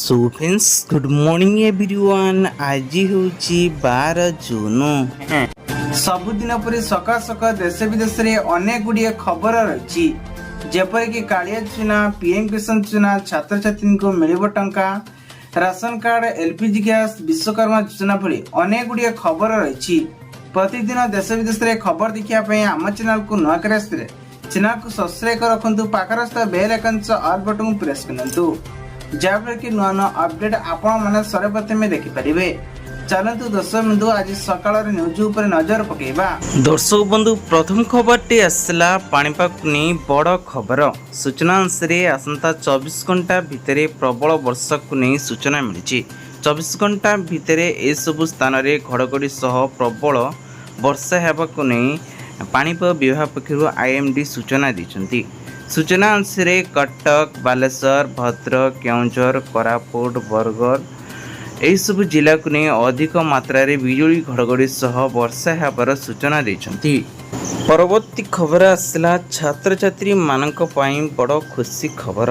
So friends, good morning everyone. ଆଜି ହେଉଛି 12 ଜୁନ। ସବୁଦିନ ପରି ସକାଳ ସକାଳ ଦେଶ ବିଦେଶରେ ଅନେକ ଗୁଡ଼ିଏ ଖବର ରହିଛି, ଯେପରିକି କାଳିଆ ଯୋଜନା, ପିଏମ୍ କିଷାନ ଯୋଜନା, ଛାତ୍ରଛାତ୍ରୀଙ୍କୁ ମିଳିବ ଟଙ୍କା, ration card, LPG gas, Vishwakarma ଯୋଜନା ଭଳି ଅନେକ ଗୁଡ଼ିଏ ଖବର ରହିଛି। ପ୍ରତିଦିନ ଦେଶ ବିଦେଶରେ ଖବର ଦେଖିବା ପାଇଁ ଆମ ଚ୍ୟାନେଲକୁ ନୂଆ କରି ଆସିଥିଲେ ଚ୍ୟାନେଲକୁ ସବସ୍କ୍ରାଇବ୍ କରି ରଖନ୍ତୁ। ପାଖରେ ଆସୁଥିବା ବେଲ୍ ଆଇକନ୍ ସହ ଅଲ୍ ବଟନକୁ ପ୍ରେସ୍ କରନ୍ତୁ, ଯାହାଫଳରେ କି ନୂଆ ନୂଆ ଅପଡେଟ୍ ଆପଣମାନେ ସର୍ବପ୍ରଥମେ ଦେଖିପାରିବେ। ଚାଲନ୍ତୁ ଦର୍ଶକ ବନ୍ଧୁ, ଆଜି ସକାଳର ନ୍ୟୁଜ୍ ଉପରେ ନଜର ପକେଇବା। ଦର୍ଶକ ବନ୍ଧୁ, ପ୍ରଥମ ଖବରଟି ଆସିଲା ପାଣିପାଗକୁ ନେଇ ବଡ଼ ଖବର। ସୂଚନା ଅନୁସାରେ ଆସନ୍ତା 24 ଘଣ୍ଟା ଭିତରେ ପ୍ରବଳ ବର୍ଷାକୁ ନେଇ ସୂଚନା ମିଳିଛି। 24 ଘଣ୍ଟା ଭିତରେ ଏସବୁ ସ୍ଥାନରେ ଘଡ଼ଘଡ଼ି ସହ ପ୍ରବଳ ବର୍ଷା ହେବାକୁ ନେଇ ପାଣିପାଗ ବିଭାଗ ପକ୍ଷରୁ ଆଇଏମ୍ଡି ସୂଚନା ଦେଇଛନ୍ତି। ସୂଚନା ଅନୁସାରେ କଟକ, ବାଲେଶ୍ୱର, ଭଦ୍ରକ, କେଉଁଝର, କୋରାପୁଟ, ବରଗଡ଼ ଏହିସବୁ ଜିଲ୍ଲାକୁ ନେଇ ଅଧିକ ମାତ୍ରାରେ ବିଜୁଳି ଘଡ଼ଘଡ଼ି ସହ ବର୍ଷା ହେବାର ସୂଚନା ଦେଇଛନ୍ତି। ପରବର୍ତ୍ତୀ ଖବର ଆସିଲା ଛାତ୍ରଛାତ୍ରୀମାନଙ୍କ ପାଇଁ ବଡ଼ ଖୁସି ଖବର।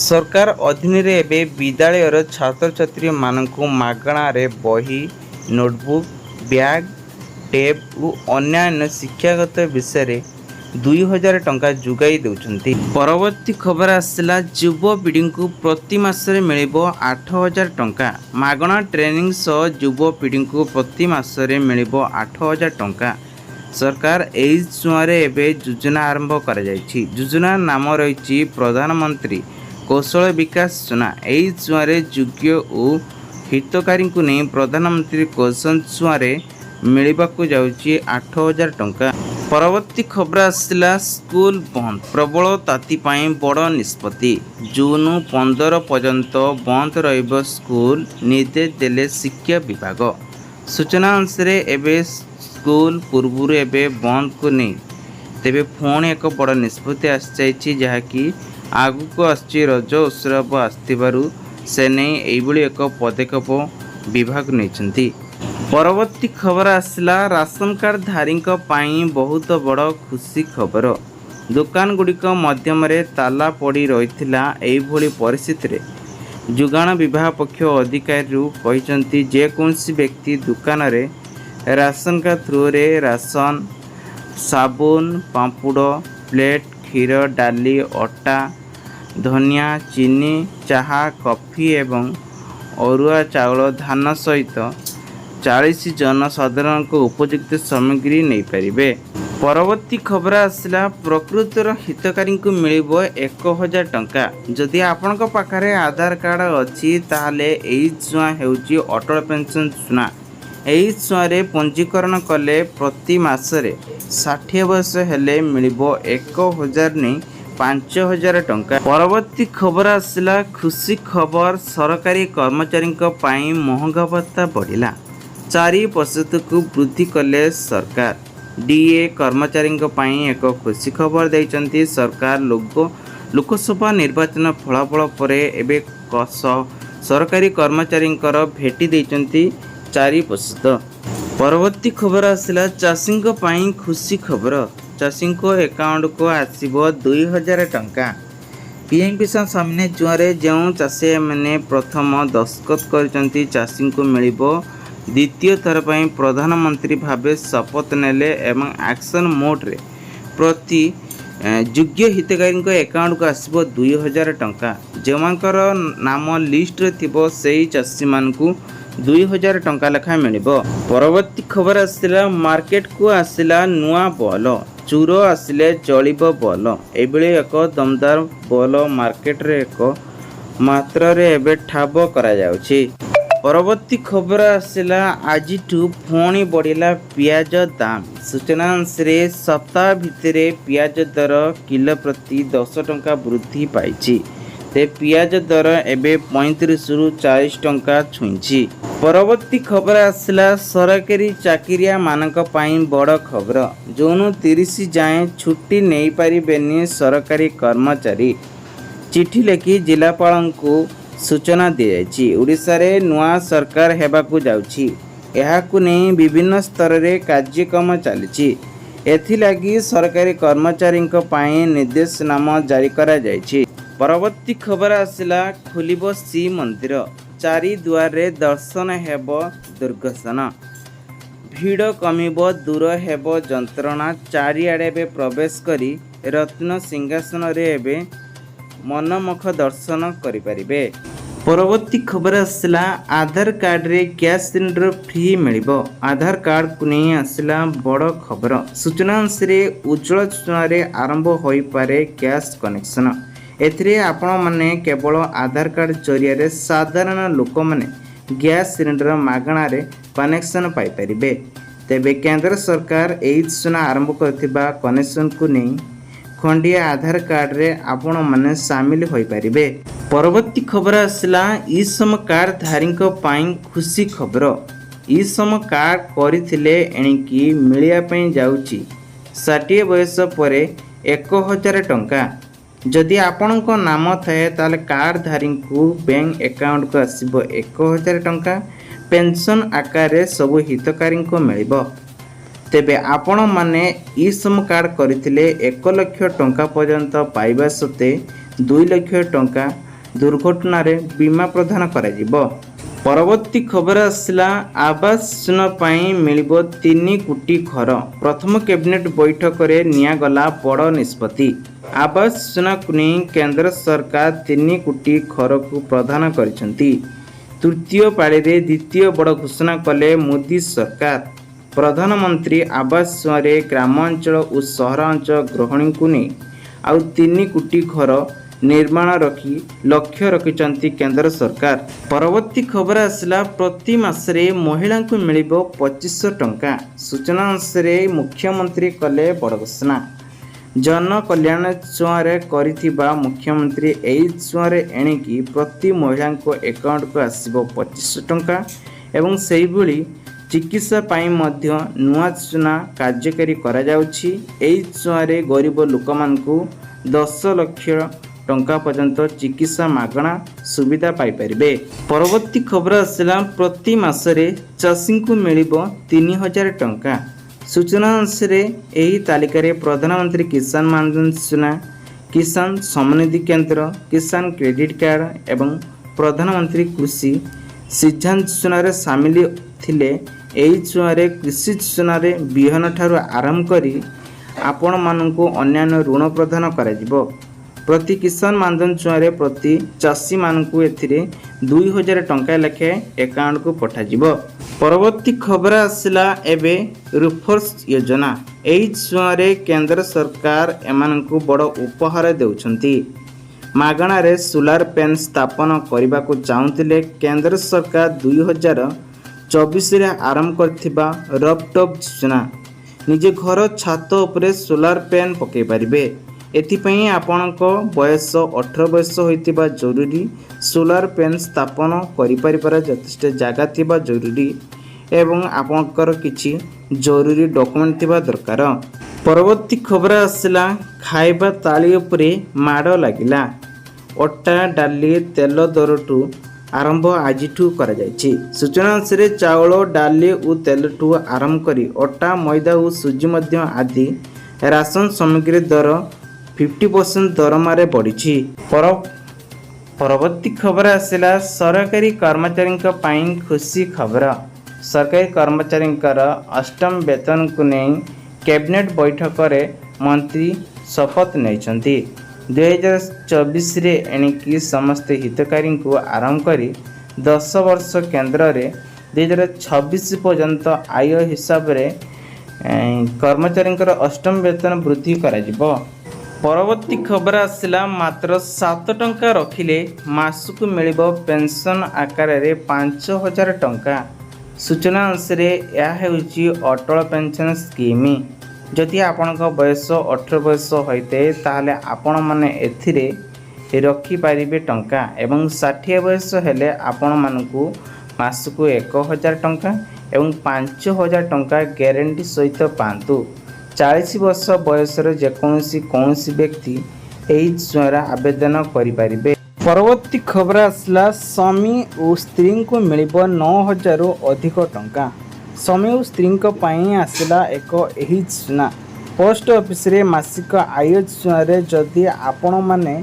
ସରକାର ଅଧୀନରେ ଏବେ ବିଦ୍ୟାଳୟର ଛାତ୍ରଛାତ୍ରୀମାନଙ୍କୁ ମାଗଣାରେ ବହି, ନୋଟବୁକ୍, ବ୍ୟାଗ୍, ଟେବ୍ ଓ ଅନ୍ୟାନ୍ୟ ଶିକ୍ଷାଗତ ବିଷୟରେ 2000 ଟଙ୍କା ଯୋଗାଇ ଦେଉଛନ୍ତି। ପରବର୍ତ୍ତୀ ଖବର ଆସିଲା, ଯୁବପିଢ଼ିଙ୍କୁ ପ୍ରତି ମାସରେ ମିଳିବ 8000 ଟଙ୍କା। ମାଗଣା ଟ୍ରେନିଂ ସହ ଯୁବପିଢ଼ିଙ୍କୁ ପ୍ରତି ମାସରେ ମିଳିବ 8000 ଟଙ୍କା। ସରକାର ଏହି ଛୁଆଁରେ ଏବେ ଯୋଜନା ଆରମ୍ଭ କରାଯାଇଛି। ଯୋଜନା ନାମ ରହିଛି ପ୍ରଧାନମନ୍ତ୍ରୀ କୌଶଳ ବିକାଶ ଯୋଜନା। ଏହି ଛୁଆଁରେ ଯୋଗ୍ୟ ଓ ହିତାଧିକାରୀଙ୍କୁ ନେଇ ପ୍ରଧାନମନ୍ତ୍ରୀ କୌଶଳ ଛୁଆଁରେ ମିଳିବାକୁ ଯାଉଛି 8000 ଟଙ୍କା। ପରବର୍ତ୍ତୀ ଖବର ଆସିଲା, ସ୍କୁଲ ବନ୍ଦ, ପ୍ରବଳ ତାତି ପାଇଁ ବଡ଼ ନିଷ୍ପତ୍ତି। ଜୁନ 15 ପର୍ଯ୍ୟନ୍ତ ବନ୍ଦ ରହିବ ସ୍କୁଲ, ନିର୍ଦ୍ଦେଶ ଦେଲେ ଶିକ୍ଷା ବିଭାଗ। ସୂଚନା ଅନୁସାରେ ଏବେ ସ୍କୁଲ ପୂର୍ବରୁ ଏବେ ବନ୍ଦକୁ ନେଇ ତେବେ ପୁଣି ଏକ ବଡ଼ ନିଷ୍ପତ୍ତି ଆସିଯାଇଛି, ଯାହାକି ଆଗକୁ ଆସୁଛି ରଜ ଉତ୍ସବ ଆସିଥିବାରୁ ସେ ନେଇ ଏଇଭଳି ଏକ ପଦକ୍ଷେପ ବିଭାଗ ନେଇଛନ୍ତି। ପରବର୍ତ୍ତୀ ଖବର ଆସିଲା, ରାସନ କାର୍ଡ଼ଧାରୀଙ୍କ ପାଇଁ ବହୁତ ବଡ଼ ଖୁସି ଖବର। ଦୋକାନଗୁଡ଼ିକ ମଧ୍ୟମରେ ତାଲା ପଡ଼ି ରହିଥିଲା। ଏହିଭଳି ପରିସ୍ଥିତିରେ ଯୋଗାଣ ବିଭାଗ ପକ୍ଷ ଅଧିକାରୀରୁ କହିଛନ୍ତି, ଯେକୌଣସି ବ୍ୟକ୍ତି ଦୋକାନରେ ରାସନ କାର୍ଡ଼ ଥ୍ରୁରେ ରାସନ, ସାବୁନ, ପାମ୍ପୁଡ଼, ପ୍ଲେଟ୍, କ୍ଷୀର, ଡାଲି, ଅଟା, ଧନିଆ, ଚିନି, ଚାହା, କଫି ଏବଂ ଅରୁଆ ଚାଉଳ, ଧାନ ସହିତ 40 ଜନସାଧାରଣଙ୍କ ଉପଯୁକ୍ତ ସାମଗ୍ରୀ ନେଇପାରିବେ। ପରବର୍ତ୍ତୀ ଖବର ଆସିଲା, ପ୍ରକୃତର ହିତାଧିକାରୀଙ୍କୁ ମିଳିବ 1000 ଟଙ୍କା। ଯଦି ଆପଣଙ୍କ ପାଖରେ ଆଧାର କାର୍ଡ଼ ଅଛି, ତାହେଲେ ଏହି ଛୁଆଁ ହେଉଛି ଅଟଳ ପେନ୍ସନ୍ ଯୋଜନା। ଏହି ଛୁଆଁରେ ପଞ୍ଜୀକରଣ କଲେ ପ୍ରତି ମାସରେ 60 ବର୍ଷ ହେଲେ ମିଳିବ 1000 ନେଇ 5000 ଟଙ୍କା। ପରବର୍ତ୍ତୀ ଖବର ଆସିଲା, ଖୁସି ଖବର, ସରକାରୀ କର୍ମଚାରୀଙ୍କ ପାଇଁ ମହଙ୍ଗା ଭତ୍ତା ବଢ଼ିଲା। 4 ପ୍ରତିଶତକୁ ବୃଦ୍ଧି କଲେ ସରକାର। ଡିଏ କର୍ମଚାରୀଙ୍କ ପାଇଁ ଏକ ଖୁସି ଖବର ଦେଇଛନ୍ତି ସରକାର। ଲୋକସଭା ନିର୍ବାଚନ ଫଳାଫଳ ପରେ ଏବେ ସରକାରୀ କର୍ମଚାରୀଙ୍କର ଭେଟି ଦେଇଛନ୍ତି 4%। ପରବର୍ତ୍ତୀ ଖବର ଆସିଲା, ଚାଷୀଙ୍କ ପାଇଁ ଖୁସି ଖବର। ଚାଷୀଙ୍କ ଆକାଉଣ୍ଟକୁ ଆସିବ 2000 ଟଙ୍କା। ପିଏମ୍ କିଷାନ ସମ୍ମାନ ଯୋଜନାରେ ଯେଉଁ ଚାଷୀମାନେ ପ୍ରଥମ ଦସ୍ତଖତ କରିଛନ୍ତି, ଚାଷୀଙ୍କୁ ମିଳିବ। ଦ୍ୱିତୀୟ ଥର ପାଇଁ ପ୍ରଧାନମନ୍ତ୍ରୀ ଭାବେ ଶପଥ ନେଲେ ଏବଂ ଆକ୍ସନ୍ ମୋଡ଼ରେ ପ୍ରତି ଯୋଗ୍ୟ ହିତାଧିକାରୀଙ୍କ ଆକାଉଣ୍ଟକୁ ଆସିବ 2000 ଟଙ୍କା। ଯେଉଁମାନଙ୍କର ନାମ ଲିଷ୍ଟରେ ଥିବ, ସେଇ ଚାଷୀମାନଙ୍କୁ 2000 ଟଙ୍କା ଲେଖାଏଁ ମିଳିବ। ପରବର୍ତ୍ତୀ ଖବର ଆସିଲା, ମାର୍କେଟକୁ ଆସିଲା ନୂଆ ବଲ୍, ଚୋର ଆସିଲେ ଜଳିବ ବଲ୍। ଏଭଳି ଏକ ଦମଦାର ବଲ୍ ମାର୍କେଟରେ ଏକ ମାତ୍ରାରେ ଏବେ ଠାବ କରାଯାଉଛି। ପରବର୍ତ୍ତୀ ଖବର ଆସିଲା, ଆଜିଠୁ ପୁଣି ବଢ଼ିଲା ପିଆଜ ଦାମ। ସୂଚନା ଅନୁସାରେ ସପ୍ତାହ ଭିତରେ ପିଆଜ ଦର କିଲୋ ପ୍ରତି 10 ଟଙ୍କା ବୃଦ୍ଧି ପାଇଛି। ତେବେ ପିଆଜ ଦର ଏବେ 35ରୁ 40 ଟଙ୍କା ଛୁଇଁଛି। ପରବର୍ତ୍ତୀ ଖବର ଆସିଲା, ସରକାରୀ ଚାକିରିଆମାନଙ୍କ ପାଇଁ ବଡ଼ ଖବର। ଜୁନ 30 ଯାଏଁ ଛୁଟି ନେଇପାରିବେନି ସରକାରୀ କର୍ମଚାରୀ, ଚିଠି ଲେଖି ଜିଲ୍ଲାପାଳଙ୍କୁ ସୂଚନା ଦିଆଯାଇଛି। ଓଡ଼ିଶାରେ ନୂଆ ସରକାର ହେବାକୁ ଯାଉଛି। ଏହାକୁ ନେଇ ବିଭିନ୍ନ ସ୍ତରରେ କାର୍ଯ୍ୟକ୍ରମ ଚାଲିଛି। ଏଥିଲାଗି ସରକାରୀ କର୍ମଚାରୀଙ୍କ ପାଇଁ ନିର୍ଦ୍ଦେଶନାମା ଜାରି କରାଯାଇଛି। ପରବର୍ତ୍ତୀ ଖବର ଆସିଲା, ଖୋଲିବ ଶ୍ରୀମନ୍ଦିର, ଚାରି ଦୁଆରରେ ଦର୍ଶନ ହେବ, ଦୁର୍ଗସନ ଭିଡ଼ କମିବ, ଦୂର ହେବ ଯନ୍ତ୍ରଣା। ଚାରିଆଡ଼େ ଏବେ ପ୍ରବେଶ କରି ରତ୍ନ ସିଂହାସନରେ ଏବେ ମନମୁଖ ଦର୍ଶନ କରିପାରିବେ। ପରବର୍ତ୍ତୀ ଖବର ଆସିଲା, ଆଧାର କାର୍ଡ଼ରେ ଗ୍ୟାସ୍ ସିଲିଣ୍ଡର ଫ୍ରି ମିଳିବ। ଆଧାର କାର୍ଡ଼କୁ ନେଇ ଆସିଲା ବଡ଼ ଖବର। ସୂଚନା ଅନୁସାରେ ଉଜ୍ଜଳା ଯୋଜନାରେ ଆରମ୍ଭ ହୋଇପାରେ ଗ୍ୟାସ୍ କନେକ୍ସନ୍। ଏଥିରେ ଆପଣମାନେ କେବଳ ଆଧାର କାର୍ଡ଼ ଜରିଆରେ ସାଧାରଣ ଲୋକମାନେ ଗ୍ୟାସ୍ ସିଲିଣ୍ଡର ମାଗଣାରେ କନେକ୍ସନ୍ ପାଇପାରିବେ। ତେବେ କେନ୍ଦ୍ର ସରକାର ଏହି ଯୋଜନା ଆରମ୍ଭ କରିଥିବା କନେକ୍ସନ୍କୁ ନେଇ ଖଣ୍ଡିଏ ଆଧାର କାର୍ଡ଼ରେ ଆପଣମାନେ ସାମିଲ ହୋଇପାରିବେ। ପରବର୍ତ୍ତୀ ଖବର ଆସିଲା, ଇ ଶ୍ରମ କାର୍ଡ଼ଧାରୀଙ୍କ ପାଇଁ ଖୁସି ଖବର। ଇ ଶ୍ରମ କାର୍ଡ଼ କରିଥିଲେ ଏଣିକି ମିଳିବା ପାଇଁ ଯାଉଛି 60 ବୟସ ପରେ 1000 ଟଙ୍କା। ଯଦି ଆପଣଙ୍କ ନାମ ଥାଏ, ତାହେଲେ କାର୍ଡ଼ଧାରୀଙ୍କୁ ବ୍ୟାଙ୍କ ଆକାଉଣ୍ଟକୁ ଆସିବ 1000 ଟଙ୍କା। ପେନ୍ସନ୍ ଆକାରରେ ସବୁ ହିତକାରୀଙ୍କୁ ମିଳିବ। ତେବେ ଆପଣମାନେ ଇ ଶ୍ରମ କାର୍ଡ଼ କରିଥିଲେ 1 ଲକ୍ଷ ଟଙ୍କା ପର୍ଯ୍ୟନ୍ତ ପାଇବା ସତ୍ତ୍ୱେ 2 ଲକ୍ଷ ଟଙ୍କା ଦୁର୍ଘଟଣାରେ ବୀମା ପ୍ରଦାନ କରାଯିବ। ପରବର୍ତ୍ତୀ ଖବର ଆସିଲା, ଆବାସ ଯୋଜନା ପାଇଁ ମିଳିବ 3 କୋଟି ଘର। ପ୍ରଥମ କ୍ୟାବିନେଟ୍ ବୈଠକରେ ନିଆଗଲା ବଡ଼ ନିଷ୍ପତ୍ତି। ଆବାସ ଯୋଜନାକୁ ନେଇ କେନ୍ଦ୍ର ସରକାର 3 କୋଟି ଘରକୁ ପ୍ରଦାନ କରିଛନ୍ତି। ତୃତୀୟ ପାଳିରେ ଦ୍ୱିତୀୟ ବଡ଼ ଘୋଷଣା କଲେ ମୋଦି ସରକାର। ପ୍ରଧାନମନ୍ତ୍ରୀ ଆବାସ ଯୋଜନାରେ ଗ୍ରାମାଞ୍ଚଳ ଓ ସହରାଞ୍ଚଳ ଗୃହିଣୀଙ୍କୁ ନେଇ ଆଉ 3 କୋଟି ଘର ନିର୍ମାଣ ରଖି ଲକ୍ଷ୍ୟ ରଖିଛନ୍ତି କେନ୍ଦ୍ର ସରକାର। ପରବର୍ତ୍ତୀ ଖବର ଆସିଲା, ପ୍ରତି ମାସରେ ମହିଳାଙ୍କୁ ମିଳିବ 2500 ଟଙ୍କା। ସୂଚନା ଅନୁସାରେ ମୁଖ୍ୟମନ୍ତ୍ରୀ କଲେ ବଡ଼ ଘୋଷଣା। ଜନ କଲ୍ୟାଣ ଯୋଜନାରେ କରିଥିବା ମୁଖ୍ୟମନ୍ତ୍ରୀ ଏହି ଯୋଜନାରେ ଏଣିକି ପ୍ରତି ମହିଳାଙ୍କ ଆକାଉଣ୍ଟକୁ ଆସିବ 2500 ଟଙ୍କା ଏବଂ ସେହିଭଳି ଚିକିତ୍ସା ପାଇଁ ମଧ୍ୟ ନୂଆ ଯୋଜନା କାର୍ଯ୍ୟକାରୀ କରାଯାଉଛି। ଏହି ଯୋଜନାରେ ଗରିବ ଲୋକମାନଙ୍କୁ 10 ଲକ୍ଷ ଟଙ୍କା ପର୍ଯ୍ୟନ୍ତ ଚିକିତ୍ସା ମାଗଣା ସୁବିଧା ପାଇପାରିବେ। ପରବର୍ତ୍ତୀ ଖବର ଆସିଲା, ପ୍ରତି ମାସରେ ଚାଷୀଙ୍କୁ ମିଳିବ 3000 ଟଙ୍କା। ସୂଚନା ଅନୁସାରେ ଏହି ତାଲିକାରେ ପ୍ରଧାନମନ୍ତ୍ରୀ କିଷାନ ମାନଧନ ଯୋଜନା, କିଷାନ ସମନିଧି କେନ୍ଦ୍ର, କିଷାନ କ୍ରେଡ଼ିଟ୍ କାର୍ଡ଼ ଏବଂ ପ୍ରଧାନମନ୍ତ୍ରୀ କୃଷି ସିଞ୍ଚାଇ ଯୋଜନାରେ ସାମିଲ ଥିଲେ, ଏହି ଯୋଜନାରେ କୃଷି ଯୋଜନାରେ ବିହନ ଠାରୁ ଆରମ୍ଭ କରି ଆପଣମାନଙ୍କୁ ଅନ୍ୟାନ୍ୟ ଋଣ ପ୍ରଦାନ କରାଯିବ। ପ୍ରତି କିଷାନ ମାନଧନ ଯୋଜନାରେ ପ୍ରତି ଚାଷୀମାନଙ୍କୁ ଏଥିରେ 2000 ଟଙ୍କା ଲେଖାଏଁ ଆକାଉଣ୍ଟକୁ ପଠାଯିବ। ପରବର୍ତ୍ତୀ ଖବର ଆସିଲା, ଏବେ ରୁଫ୍ଟପ୍ ଯୋଜନା। ଏହି ଯୋଜନାରେ କେନ୍ଦ୍ର ସରକାର ଏମାନଙ୍କୁ ବଡ଼ ଉପହାର ଦେଉଛନ୍ତି। ମାଗଣାରେ ସୋଲାର ପ୍ୟାନେଲ ସ୍ଥାପନ କରିବାକୁ ଚାହୁଁଥିଲେ କେନ୍ଦ୍ର ସରକାର 2024ରେ ଆରମ୍ଭ କରିଥିବା ରଫ୍ଟପ୍ ଯୋଜନା। ନିଜ ଘର ଛାତ ଉପରେ ସୋଲାର ପ୍ୟାନେଲ ପକାଇ ପାରିବେ। ଏଥିପାଇଁ ଆପଣଙ୍କ ବୟସ 18 ବର୍ଷ ହୋଇଥିବା ଜରୁରୀ, ସୋଲାର ପ୍ୟାନେଲ ସ୍ଥାପନ କରିପାରିବାର ଯଥେଷ୍ଟ ଜାଗା ଥିବା ଜରୁରୀ ଏବଂ ଆପଣଙ୍କର କିଛି ଜରୁରୀ ଡକୁମେଣ୍ଟ ଥିବା ଦରକାର। ପରବର୍ତ୍ତୀ ଖବର ଆସିଲା, ଖାଇବା ଥାଳି ଉପରେ ମାଡ଼ ଲାଗିଲା। ଅଟା, ଡାଲି, ତେଲ ଦରଠୁ ଆରମ୍ଭ ଆଜିଠୁ କରାଯାଇଛି। ସୂଚନା ଅନୁସାରେ ଚାଉଳ, ଡାଲି ଓ ତେଲଠୁ ଆରମ୍ଭ କରି ଅଟା, ମଇଦା ଓ ସୁଜି ମଧ୍ୟ ଆଦି ରାସନ ସାମଗ୍ରୀ ଦର 50% ଦରମାରେ ବଢ଼ିଛି। ପରବର୍ତ୍ତୀ ଖବର ଆସିଲା, ସରକାରୀ କର୍ମଚାରୀଙ୍କ ପାଇଁ ଖୁସି ଖବର। ସରକାରୀ କର୍ମଚାରୀଙ୍କର ଅଷ୍ଟମ ବେତନକୁ ନେଇ କ୍ୟାବିନେଟ୍ ବୈଠକରେ ମନ୍ତ୍ରୀ ଶପଥ ନେଇଛନ୍ତି। 2024ରେ ଏଣିକି ସମସ୍ତ ହିତକାରୀଙ୍କୁ ଆରମ୍ଭ କରି 10 ବର୍ଷ କେନ୍ଦ୍ରରେ 2026 ପର୍ଯ୍ୟନ୍ତ ଆୟ ହିସାବରେ କର୍ମଚାରୀଙ୍କର ଅଷ୍ଟମ ବେତନ ବୃଦ୍ଧି କରାଯିବ। ପରବର୍ତ୍ତୀ ଖବର ଆସିଲା, ମାତ୍ର 7 ଟଙ୍କା ରଖିଲେ ମାସକୁ ମିଳିବ ପେନ୍ସନ୍ ଆକାରରେ 5000 ଟଙ୍କା। ସୂଚନା ଅନୁସାରେ ଏହା ହେଉଛି ଅଟଳ ପେନ୍ସନ୍ ସ୍କିମ୍। ଯଦି ଆପଣଙ୍କ ବୟସ 18 ବର୍ଷ ହୋଇଥାଏ, ତାହେଲେ ଆପଣମାନେ ଏଥିରେ ରଖିପାରିବେ ଟଙ୍କା ଏବଂ 60 ବୟସ ହେଲେ ଆପଣମାନଙ୍କୁ ମାସକୁ 1000 ଟଙ୍କା ଏବଂ 5000 ଟଙ୍କା ଗ୍ୟାରେଣ୍ଟି ସହିତ ପାଆନ୍ତୁ। 40 ବର୍ଷ ବୟସର ଯେକୌଣସି କୌଣସି ବ୍ୟକ୍ତି ଏହି ଯୋଜନାରେ ଆବେଦନ କରିପାରିବେ। ପରବର୍ତ୍ତୀ ଖବର ଆସିଲା, ସ୍ୱାମୀ ଓ ସ୍ତ୍ରୀଙ୍କୁ ମିଳିବ 9000ରୁ ଅଧିକ ଟଙ୍କା। ସ୍ୱାମୀ ଓ ସ୍ତ୍ରୀଙ୍କ ପାଇଁ ଆସିଲା ଏକ ଏହି ଯୋଜନା। ପୋଷ୍ଟ ଅଫିସରେ ମାସିକ ଆୟ ଯୋଜନାରେ ଯଦି ଆପଣମାନେ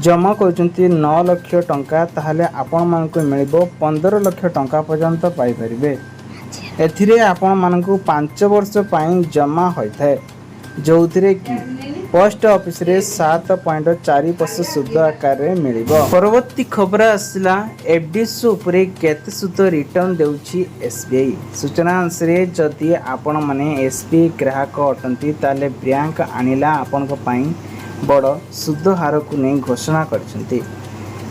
ଜମା କରୁଛନ୍ତି 9 ଲକ୍ଷ ଟଙ୍କା, ତାହେଲେ ଆପଣମାନଙ୍କୁ ମିଳିବ 15 ଲକ୍ଷ ଟଙ୍କା ପର୍ଯ୍ୟନ୍ତ ପାଇପାରିବେ। ଏଥିରେ ଆପଣମାନଙ୍କୁ 5 ବର୍ଷ ପାଇଁ ଜମା ହୋଇଥାଏ, ଯେଉଁଥିରେ କି ପୋଷ୍ଟ ଅଫିସରେ 7.4% ସୁଧ ଆକାରରେ ମିଳିବ। ପରବର୍ତ୍ତୀ ଖବର ଆସିଲା, ଏଫ୍ଡିସ୍ ଉପରେ କେତେ ସୁଧ ରିଟର୍ଣ୍ଣ ଦେଉଛି ଏସ୍ବିଆଇ? ସୂଚନା ଅନୁସାରେ, ଯଦି ଆପଣମାନେ ଏସ୍ବିଆଇ ଗ୍ରାହକ ଅଟନ୍ତି, ତାହେଲେ ବ୍ୟାଙ୍କ ଆଣିଲା ଆପଣଙ୍କ ପାଇଁ ବଡ଼ ସୁଧ ହାରକୁ ନେଇ ଘୋଷଣା କରିଛନ୍ତି।